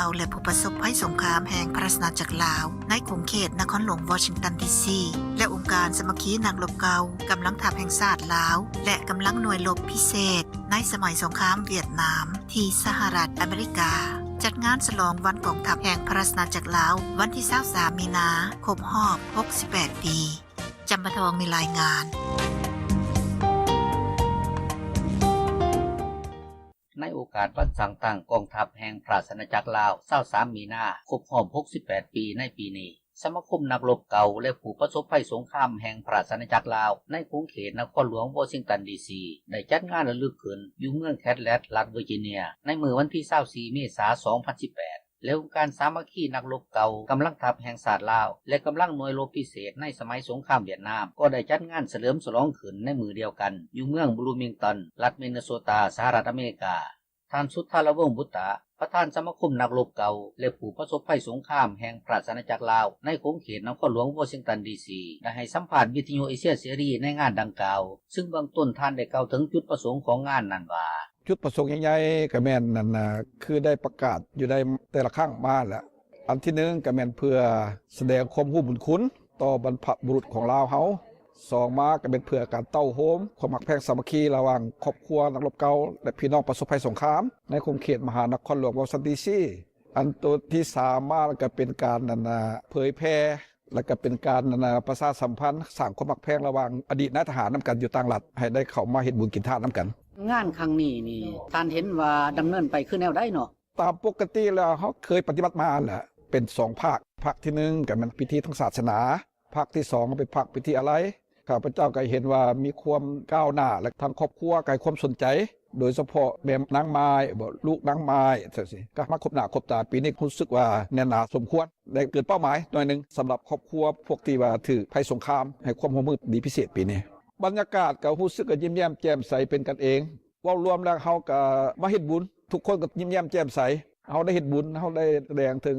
ເກົ່າ ແລະ ຜູ້ປະສົບໄພສົງຄາມແຫ່ງພະລາຊະອານາຈັກລາວ ໃນຂົງເຂດນະຄອນຫຼວງວໍຊິງຕັນ ດີຊີ ແລະ ອົງການສາມັກຄີນັກລົບເກົ່າ, ກຳລັງທັບແຫ່ງຊາດລາວ ແລະ ກຳລັງໜ່ວຍລົບພິເສດ ໃນສະໄໝສົງຄາມຫວຽດນາມ ທີ່ສະຫະລັດອາເມລິກາ ຈັດງານສະຫຼອງວັນກອງທັບແຫ່ງພະລາຊະອານາຈັກລາວ ວັນທີຊາວສາມ ມີນາ ຄົບຮອບຫົກສິບແປດປີ. ຈຳປາທອງ ມີລາຍງານ. ໃນໂອກາດວັນສ້າງຕັ້ງກອງທັບແຫ່ງພະລາຊະອານາຈັກລາວ ຊາວສາມ ມີນາ ຄົບຮອບຫົກສິບແປດປີໃນປີນີ້, ສະມາຄົມນັກລົບເກົ່າ ແລະ ຜູ້ປະສົບໄພສົງຄາມແຫ່ງພະລາຊະອານາຈັກລາວ ໃນຂົງເຂດນະຄອນຫຼວງວໍຊິງຕັນ ດີຊີ ໄດ້ຈັດງານລະລຶກຂຶ້ນຢູ່ເມືອງແຄດແລັດ ລັດເວີຈິເນຍ ໃນມື້ວັນທີຊາວສີ່ ເມສາ ສອງພັນສິບແປດ ແລະ ອົງການສາມັກຄີນັກລົບເກົ່າ, ກຳລັງທັບແຫ່ງຊາດລາວ ແລະ ກຳລັງໜ່ວຍລົບພິເສດໃນສະໄໝສົງຄາມຫວຽດນາມ ກໍໄດ້ຈັດງານສະເຫຼີມສະຫຼອງຂຶ້ນໃນມື້ດຽວກັນ ຢູ່ເມືອງບລູມິງຕັນ ລັດມິນເນໂຊຕາ ສະຫະລັດອາເມລິກາ. ທ່ານ ສຸທາລະວົງ ບຸດຕະ ປະທານສະມາຄົມນັກລົບເກົ່າ ແລະ ຜູ້ປະສົບໄພສົງຄາມແຫ່ງພະລາຊະອານາຈັກລາວ ໃນຂົງເຂດນະຄອນຫຼວງວໍຊິງຕັນ ດີຊີ ໄດ້ໃຫ້ສຳພາດວິທຍຸເອເຊຍເສລີໃນງານດັ່ງກ່າວ, ຊຶ່ງເບື້ອງຕົ້ນທ່ານໄດ້ກ່າວເຖິງຈຸດປະສົງຂອງງານນັ້ນວ່າ ຈຸດປະສົງໃຫຍ່ໆ ກໍແມ່ນນັ້ນນະ ຄືໄດ້ປະກາດຢູ່ໃນແຕ່ລະຄັ້ງມາແຫຼະ. ອັນທີໜຶ່ງກໍແມ່ນເພື່ອສະແດງຄວາມຮູ້ບຸນຄຸນຕໍ່ບັນພະບຸລຸດຂອງລາວເຮົາ, ສອງມາກໍແມ່ນເພື່ອການເຕົ້າໂຮມຄວາມຮັກແພງສາມັກຄີລະຫວ່າງຄອບຄົວນັກລົບເກົ່າ ແລະ ພີ່ນ້ອງປະສົບໄພສົງຄາມໃນຂົງເຂດມະຫານະຄອນຫຼວງວໍຊິງຕັນ ດີຊີ. ອັນໂຕທີສາມມາກໍເປັນການນັ້ນນະ ເຜີຍແຜ່ ແລ້ວກໍເປັນການນັ້ນນະ ປະຊາສຳພັນ ສ້າງຄວາມຮັກແພງລະຫວ່າງອະດີດນາຍທະຫານນຳກັນຢູ່ຕ່າງລັດ ໃຫ້ໄດ້ເຂົ້າມາເຮັດບຸນກິນທານນຳກັນ. ງານຄັ້ງນີ້ນີ້ ທ່ານເຫັນວ່າດຳເນີນໄປຄືແນວໃດເນາະ? ຕາມປົກກະຕິແລ້ວ ເຮົາເຄີຍປະຕິບັດມາຫັ້ນແຫຼະ ເປັນສອງພາກ, ພາກທີໜຶ່ງກໍແມ່ນພິທີທາງສາສະໜາ, ພາກທີສອງເປັນພາກພິທີອາໄລ. ຂ້າພະເຈົ້າກໍເຫັນວ່າມີຄວາມກ້າວໜ້າ ແລະ ທາງຄອບຄົວກໍໃຫ້ຄວາມສົນໃຈ, ໂດຍສະເພາະແມ່ນາງໝ້າຍບໍ ລູກນາງໝ້າຍຈັ່ງຊີ້ ກໍມາຄົບໜ້າຄົບຕາ. ປີນີ້ຮູ້ສຶກວ່າແໜ້ນໜາສົມຄວນ, ໄດ້ເກີນເປົ້າໝາຍໜ້ອຍໜຶ່ງ ສຳລັບຄອບຄົວພວກທີ່ວ່າຖືກໄພສົງຄາມໃຫ້ຄວາມຮ່ວມມືດີພິເສດປີນີ້. ບັນຍາກາດກໍຮູ້ສຶກວ່າຍິ້ມແຍ້ມແຈ່ມໃສ ເປັນກັນເອງ. ເວົ້າລວມແລ້ວເຮົາກໍມາເຮັດບຸນ, ທຸກຄົນກໍຍິ້ມແຍ້ມແຈ່ມໃສ. ເຮົາໄດ້ເຮັດບຸນ, ເຮົາໄດ້ສະແດງເຖິງ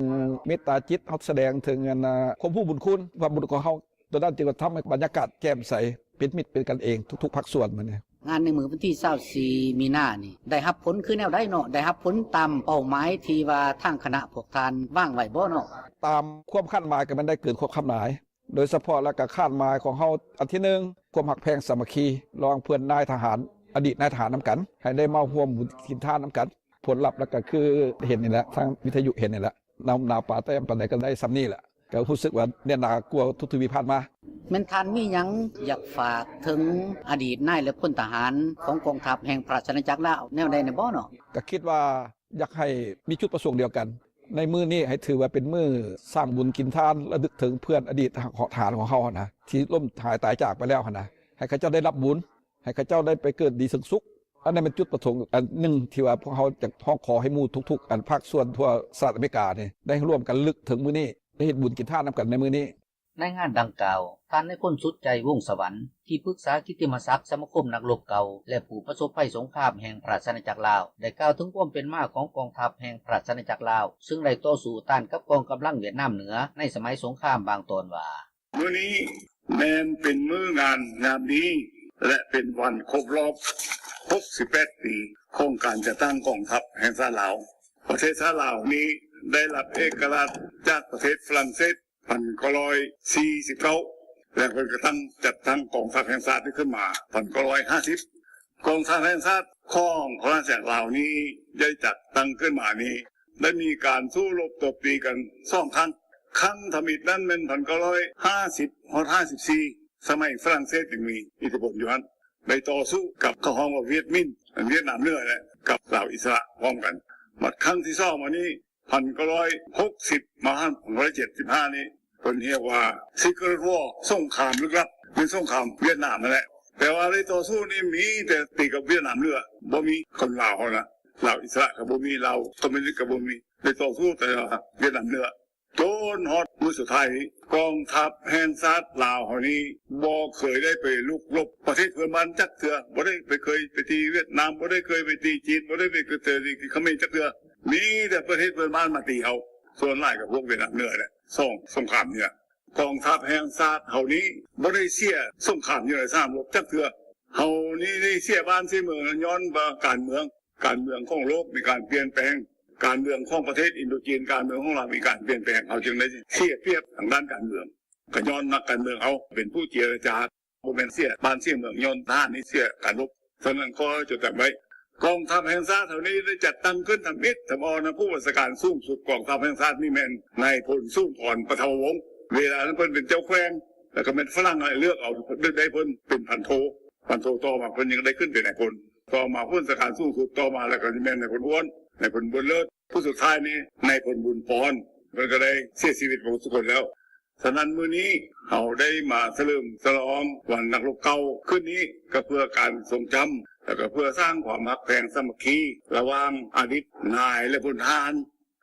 ເມດຕາຈິດ, ເຮົາສະແດງເຖິງອັນນະ ຄວາມຮູ້ບຸນຄຸນ, ຄວາມບຸນຄຸນຂອງເຮົາ. ໂຕນັ້ນຈຶ່ງວ່າທຳໃຫ້ບັນຍາກາດແຈ່ມໃສ, ເປັນມິດ, ເປັນກັນເອງທຸກໆພາກສ່ວນ. ມື້ນີ້ ງານໃນມື້ວັນທີຊາວສີ່ ມີນານີ້ ໄດ້ຮັບຜົນຄືແນວໃດເນາະ? ໄດ້ຮັບຜົນຕາມເປົ້າໝາຍທີ່ວ່າທາງຄະນະພວກທ່ານວາງໄວ້ບໍ່ເນາະ? ຕາມຄວາມຄາດໝາຍກໍແມ່ນໄດ້ເກີນຄວາມຄາດໝາຍ. ໂດຍສະເພາະແລ້ວກໍຄາດໝາຍຂອງເຮົາ ອັນທີໜຶ່ງ ຄວາມຮັກແພງສາມັກຄີລະຫວ່າງເພື່ອນນາຍທະຫານ, ອະດີດນາຍທະຫານນຳກັນ ໃຫ້ໄດ້ມາຮ່ວມບຸນກິນທານນຳກັນ. ຜົນລັບແລ້ວກໍຄືເຫັນນີ້ແຫຼະ, ທາງວິທະຍຸເຫັນນີ້ແຫຼະ, ນ້ຳໜາວປາແຕ້ມປານໃດກໍໄດ້ສ່ຳນີ້ແຫຼະ, ກໍຮູ້ສຶກວ່າແໜ້ນໜາກວ່າທຸກໆປີຜ່ານມາ. ແມ່ນທ່ານມີຫຍັງຢາກຝາກເຖິງອະດີດນາຍ ແລະ ພົນທະຫານຂອງກອງທັບແຫ່ງພະລາຊະອານາຈັກລາວແນວໃດແດ່ບໍ່ເນາະ? ກໍຄິດວ່າຢາກໃຫ້ມີຈຸດປະສົງດຽວກັນ. ໃນມື້ນີ້ໃຫ້ຖືວ່າເປັນມື້ສ້າງບຸນກິນທານ ລະນຶກເຖິງເພື່ອນອະດີດທະຫານຂອງເຮົາຫັ້ນນະ ທີ່ລົ້ມຫາຍຕາຍຈາກໄປແລ້ວຫັ້ນນະ, ໃຫ້ເຂົາເຈົ້າໄດ້ຮັບບຸນ, ໃຫ້ເຂົາເຈົ້າໄດ້ໄປເກີດດີເຖິງສຸກ. ອັນນັ້ນແມ່ນຈຸດປະສົງອັນໜຶ່ງທີ່ວ່າພວກເຮົາຈະຮ້ອງຂໍໃຫ້ໝູ່ທຸກໆ ອັນພາກສ່ວນທົ່ວສະຫະລັດອາເມລິການີ້ ໄດ້ຮ່ວມກັນລະນຶກເຖິງມື້ນີ້, ໄດ້ເຮັດບຸນກິນທານນຳກັນໃນມື້ນີ້. ໃນງານດັ່ງກ່າວ, ທ່ານນາຍພົນ ສຸດໃຈ ວົງສະຫວັນ ທີ່ປຶກສາກິດຕິມະສັກສະມາຄົມນັກລົບເກົ່າ ແລະ ຜູ້ປະສົບໄພສົງຄາມແຫ່ງພະລາຊະອານາຈັກລາວ ໄດ້ກ່າວເຖິງຄວາມເປັນມາຂອງກອງທັບແຫ່ງພະລາຊະອານາຈັກລາວ ຊຶ່ງໄດ້ຕໍ່ສູ້ຕ້ານກັບກອງກຳລັງຫວຽດນາມເໜືອໃນສະໄໝສົງຄາມບາງຕອນວ່າ: ມື້ນີ້ແມ່ນເປັນມື້ງາມຍາມດີ ແລະ ເປັນວັນຄົບຮອບຫົກສິບແປດປີຂອງການຈັດຕັ້ງກອງທັບແຫ່ງຊາດລາວ. ປະເທດຊາດລາວນີ້ໄດ້ຮັບເອກະລາດຈາກປະເທດຝຣັ່ງເສດ ພັນເກົ້າຮ້ອຍສີ່ສິບເກົ້າ ແລະ ເພິ່ນກໍຕັ້ງ ຈັດຕັ້ງກອງທັບແຫ່ງຊາດນີ້ຂຶ້ນມາ ພັນເກົ້າຮ້ອຍຫ້າສິບ. ກອງທັບແຫ່ງຊາດຂອງພະລາຊະອານາຈັກລາວນີ້ ໄດ້ຈັດຕັ້ງຂຶ້ນມານີ້ ໄດ້ມີການສູ້ລົບຕົບຕີກັນສອງຄັ້ງ. ຄັ້ງທຳອິດນັ້ນແມ່ນ ພັນເກົ້າຮ້ອຍຫ້າສິບ ຮອດ ຫ້າສິບສີ່ ສະໄໝຝຣັ່ງເສດຍັງມີອິດທິພົນຢູ່ຫັ້ນ ໄດ້ຕໍ່ສູ້ກັບ ເຂົາຮ້ອງວ່າຫວຽດມິນ ຫວຽດນາມເໜືອແຫຼະ ກັບລາວອິດສະຫຼະພ້ອມກັນ. ບັດຄັ້ງທີສອງມານີ້ ພັນເກົ້າຮ້ອຍຫົກສິບ ມາຮອດ ພັນເກົ້າຮ້ອຍເຈັດສິບຫ້ານີ້ ເພິ່ນຮຽກວ່າ Secret War ສົງຄາມລຶກລັບ, ເປັນສົງຄາມຫວຽດນາມຫັ້ນແຫຼະ. ແຕ່ວ່າໄດ້ຕໍ່ສູ້ນີ້ມີແຕ່ຕີກັບຫວຽດນາມເໜືອ, ບໍ່ມີຄົນລາວເຮົານະ, ລາວອິດສະຫຼະກໍບໍ່ມີ, ລາວຄອມມິວນິດກໍບໍ່ມີ, ໄດ້ຕໍ່ສູ້ແຕ່ວ່າຫວຽດນາມເໜືອ. ຈົນຮອດມື້ສຸດທ້າຍນີ້ ກອງທັບແຫ່ງຊາດລາວເຮົານີ້ ບໍ່ເຄີຍໄດ້ໄປລຸກລົບປະເທດເພື່ອນບ້ານຈັກເທື່ອ, ບໍ່ໄດ້ໄປເຄີຍໄປຕີຫວຽດນາມ, ບໍ່ໄດ້ເຄີຍໄປຕີຈີນ, ບໍ່ໄດ້ໄປເຄີຍຕີຂະເໝນຈັກເທື່ອ. ມີແຕ່ປະເທດເພື່ອນບ້ານມາຕີເຮົາ, ສ່ວນຫຼາຍກໍພວກຫວຽດນາມເໜືອແຫຼະ. ສອງ ສົງຄາມເໜືອ. ກອງທັບແຫ່ງຊາດເຮົານີ້ ບໍ່ໄດ້ເສຍສົງຄາມຢູ່ໃນສະໜາມລົບຈັກເທື່ອ. ເຮົານີ້ໄດ້ເສຍບ້ານເສຍເມືອງຍ້ອນວ່າການເມືອງ, ການເມືອງຂອງໂລກມີການປ່ຽນແປງ, ການເມືອງຂອງປະເທດອິນໂດຈີນ ການເມືອງຂອງລາວມີການປ່ຽນແປງ ເຮົາຈຶ່ງໄດ້ເສຍປຽບທາງດ້ານການເມືອງ ກໍຍ້ອນນັກການເມືອງເຮົາເປັນຜູ້ເຈລະຈາ ບໍ່ແມ່ນເສຍບ້ານເສຍເມືອງ ຍ້ອນທະຫານນີ້ເສຍການລົບ. ສະນັ້ນ ຂໍໃຫ້ຈົດຈຳໄວ້ ກອງທັບແຫ່ງຊາດເຮົານີ້ໄດ້ຈັດຕັ້ງຂຶ້ນທຳອິດທຳອອນ ຜູ້ບັນຊາການສູງສຸດກອງທັບແຫ່ງຊາດນີ້ແມ່ນນາຍພົນ ສູນທອນ ປະເທົາວົງ ເວລານັ້ນເພິ່ນເປັນເຈົ້າແຂວງ ແລ້ວກໍແມ່ນຝຣັ່ງເລືອກເອົາ ໄດ້ເພິ່ນເປັນພັນໂທ ພັນໂທຕໍ່ມາເພິ່ນຍັງໄດ້ຂຶ້ນເປັນນາຍພົນ ຕໍ່ມາຜູ້ບັນຊາການສູງສຸດຕໍ່ມາ ແລ້ວກໍແມ່ນນາຍພົນອ້ວນ ນາຍພົນບຸນເລີດ ຜູ້ສຸດທ້າຍນີ້ນາຍພົນບຸນປອນ ເພິ່ນກໍໄດ້ເສຍຊີວິດໝົດທຸກຄົນແລ້ວ. ສະນັ້ນ ມື້ນີ້ເຮົາໄດ້ມາສະເຫຼີມສະຫຼອງວັນນັກລົບເກົ່າຂຶ້ນນີ້ ກໍເພື່ອການຊົງຈຳ ແລ້ວກໍເພື່ອສ້າງຄວາມຮັກແພງສາມັກຄີລະຫວ່າງອະດີດນາຍ ແລະ ພົນທະຫານ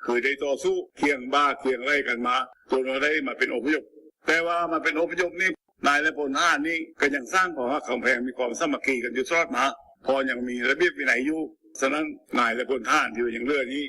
ເຄີຍໄດ້ຕໍ່ສູ້ຄຽງບ່າຄຽງໄຫຼ່ກັນມາ ຈົນວ່າໄດ້ມາເປັນອົບພະຍົບ. ແຕ່ວ່າມາເປັນອົບພະຍົບນີ້ ນາຍ ແລະ ພົນທະຫານນີ້ກໍຍັງສ້າງຄວາມຮັກຄວາມແພງ ມີຄວາມສາມັກຄີກັນຢູ່ຕະຫຼອດມາ ເພາະຍັງມີລະບຽບວິໄນຢູ່. ສະນັ້ນ ນາຍ ແລະ ພົນທະຫານທີ່ວ່າຍັງເຫຼືອນີ້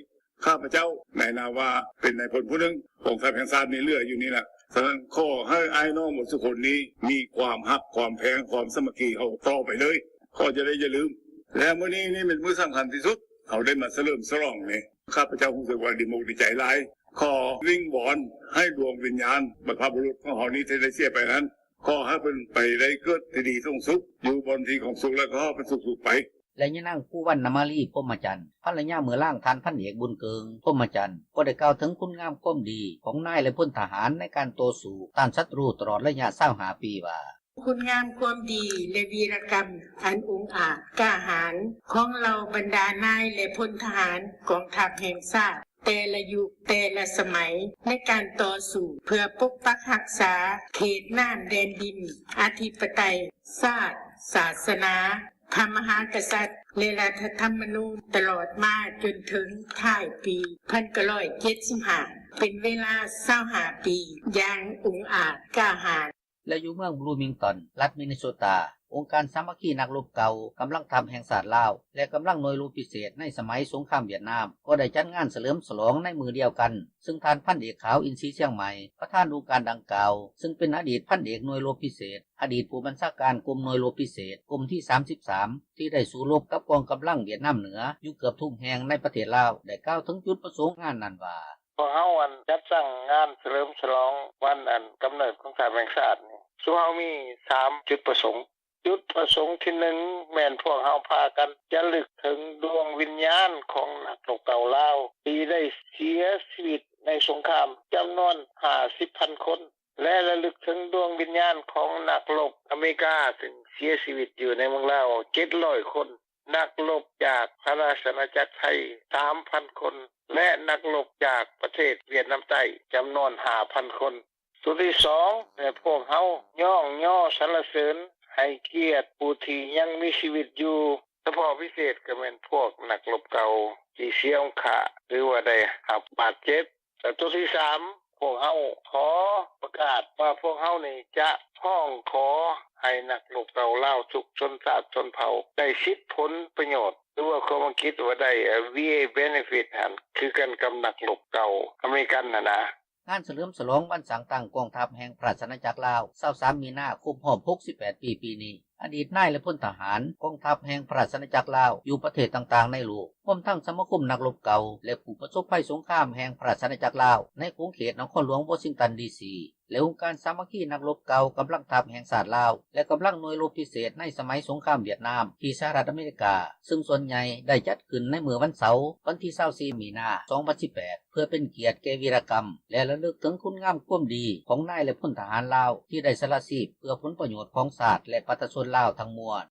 ຂ້າພະເຈົ້າໃນນາມວ່າເປັນນາຍພົນຜູ້ໜຶ່ງຂອງທັບແຫ່ງຊາດນີ້ເຫຼືອຢູ່ນີ້ລະ. ສະນັ້ນ ຂໍໃຫ້ອ້າຍນ້ອງໝົດທຸກຄົນນີ້ມີຄວາມຮັກຄວາມແພງ ຄວາມສາມັກຄີເຮົາຕໍ່ໄປເລີຍ ຂໍຈະໄດ້ຢ່າລືມ. ແລະ ມື້ນີ້ນີ້ແມ່ນມື້ສຳຄັນທີ່ສຸດ ເຮົາໄດ້ມາສະເຫຼີມສະຫຼອງນີ້ ຂ້າພະເຈົ້າຮູ້ສຶກວ່າດີອົກດີໃຈຫຼາຍ. ຂໍວິງວອນໃຫ້ດວງວິນຍານບັນພະບຸລຸດຂອງເຮົານີ້ທີ່ໄດ້ເສຍໄປນັ້ນ ຂໍໃຫ້ເພິ່ນໄປໄດ້ເກີດທີ່ດີສົງສຸກ ຢູ່ບ່ອນທີ່ຂອງສຸກ ແລະ ກໍຂໍໃຫ້ເພິ່ນສຸກໆໄປ. ແລະ ຍານາງ ພູວັນນະມາລີ ພົມມະຈັນ ພັນລະຍາເມືອງລາງ ທ່ານພັນເອກ ບຸນເກີງ ພົມມະຈັນ ກໍໄດ້ກ່າວເຖິງຄຸນງາມຄວາມດີຂອງນາຍ ແລະ ພົນທະຫານໃນການຕໍ່ສູ້ຕ້ານສັດຕູຕະຫຼອດໄລຍະຊາວຫ້າປີວ່າ ຄຸນງາມຄວາມດີ ແລະ ວີລະກຳອັນອົງອາດກ້າຫານຂອງເຫຼົ່າບັນດານາຍ ແລະ ພົນທະຫານກອງທັບແຫ່ງຊາດ ແຕ່ລະຍຸກແຕ່ລະສະໄໝ ໃນການຕໍ່ສູ້ເພື່ອປົກປັກຮັກສາເຂດນ້ຳແດນດິນ ອະທິປະໄຕ ຊາດ ສາສະໜາ ພະມະຫາກະສັດ ແລະ ລັດຖະທຳມະນູນ ຕະຫຼອດມາຈົນເຖິງທ້າຍປີພັນເກົ້າຮ້ອຍເຈັດສິບຫ້າ ເປັນເວລາຊາວຫ້າປີ ຢ່າງອົງອາດກ້າຫານ. ແລະ ຢູ່ເມືອງບລູມິງຕັນ ລັດມິນນິໂຊຕາ ອົງການສາມັກຄີນັກລົບເກົ່າ ກຳລັງທັບແຫ່ງຊາດລາວ ແລະ ກຳລັງໜ່ວຍລົບພິເສດໃນສະໄໝສົງຄາມຫວຽດນາມ ກໍໄດ້ຈັດງານສະເຫຼີມສະຫຼອງໃນມື້ດຽວກັນ ຊຶ່ງທ່ານ ພັນເອກ ຂາວ ອິນສີຊຽງໃໝ່ ປະທານອົງການດັ່ງກ່າວ ຊຶ່ງເປັນອະດີດພັນເອກໜ່ວຍລົບພິເສດ ອະດີດຜູ້ບັນຊາການກົມໜ່ວຍລົບພິເສດ ກົມທີສາມສິບສາມ ທີ່ໄດ້ສູ້ລົບກັບກອງກຳລັງຫວຽດນາມເໜືອຢູ່ເກືອບທຸກແຫ່ງໃນປະເທດລາວ ໄດ້ກ່າວເຖິງຈຸດປະສົງງານນັ້ນວ່າ ພວກເຮົາ ອັນ ຈັດຕັ້ງງານສະເຫຼີມສະຫຼອງວັນ ອັນ ກຳເນີດຂອງທັບແຫ່ງຊາດນີ້ ຊຸມເຮົາມີສາມຈຸດປະສົງ. ຈຸດປະສົງທີໜຶ່ງ ແມ່ນພວກເຮົາພາກັນຈະລຶກເຖິງດວງວິນຍານຂອງນັກລົບເກົ່າລາວ ທີ່ໄດ້ເສຍຊີວິດໃນສົງຄາມ ຈຳນວນຫ້າສິບພັນຄົນ ແລະ ລະລຶກເຖິງດວງວິນຍານຂອງນັກລົບອາເມລິກາ ຊຶ່ງເສຍຊີວິດຢູ່ໃນເມືອງລາວ ເຈັດຮ້ອຍຄົນ, ນັກລົບຈາກສະຫະລາຊະອານາຈັກໄທ ສາມພັນຄົນ ແລະ ນັກລົບຈາກປະເທດຫວຽດນາມໃຕ້ ຈຳນວນຫ້າພັນຄົນ. ສ່ວນທີສອງ ແມ່ນພວກເຮົາຍ້ອງຍໍສັນລະເສີນໃຫ້ກຽດຜູ້ທີ່ຍັງມີຊີວິດຢູ່, ສະເພາະພິເສດກໍແມ່ນພວກນັກລົບເກົ່າທີ່ເສຍອົງຄະ ຫຼືວ່າໄດ້ຮັບບາດເຈັບ. ແລະ ຕົວທີສາມ ພວກເຮົາຂໍປະກາດວ່າພວກເຮົານີ້ຈະຮ້ອງຂໍໃຫ້ນັກລົບເກົ່າລາວທຸກຊົນຊາດຊົນເຜົ່າໄດ້ສິດຜົນປະໂຫຍດ ຫຼືວ່າຄວາມອັງກິດວ່າໄດ້ VA benefit ຫັ້ນ ຄືກັນກັບນັກລົບເກົ່າອາເມລິກັນຫັ້ນນາ. ງານສະເຫຼີມສະຫຼອງວັນສ້າງຕັ້ງກອງທັບແຫ່ງພະລາຊະອານາຈັກລາວ ຊາວສາມ ມີນາ ຄົບຮອບ ຫົກສິບແປດ ປີ ປີນີ້ ອະດີດນາຍ ແລະ ພົນທະຫານກອງທັບແຫ່ງພະລາຊະອານາຈັກລາວ ຢູ່ປະເທດຕ່າງໆໃນໂລກ ຮວມທັງສະມາຄົມນັກລົບເກົ່າ ແລະ ຜູ້ປະສົບໄພສົງຄາມແຫ່ງພະລາຊະອານາຈັກລາວ ໃນຂົງເຂດນະຄອນຫຼວງວໍຊິງຕັນ ດີຊີ ແລະ ອົງການສາມັກຄີນັກລົບເກົ່າກຳລັງທັບແຫ່ງຊາດລາວ ແລະ ກຳລັງໜ່ວຍລົບພິເສດໃນສະໄໝສົງຄາມຫວຽດນາມ ທີ່ສະຫະລັດອາເມລິກາ ຊຶ່ງສ່ວນໃຫຍ່ໄດ້ຈັດຂຶ້ນໃນມື້ວັນເສົາ ວັນທີຊາວສີ່ ມີນາ ສອງພັນສິບແປດ ເພື່ອເປັນກຽດແກ່ວີລະກຳ ແລະ ລະລຶກເຖິງຄຸນງາມຄວາມດີຂອງນາຍ ແລະ ພົນທະຫານລາວ ທີ່ໄດ້ສະຫຼະຊີບເພື່ອຜົນປະໂຫຍດຂອງຊາດ ແລະ ປະຊາຊົນລາວທັງມວນ.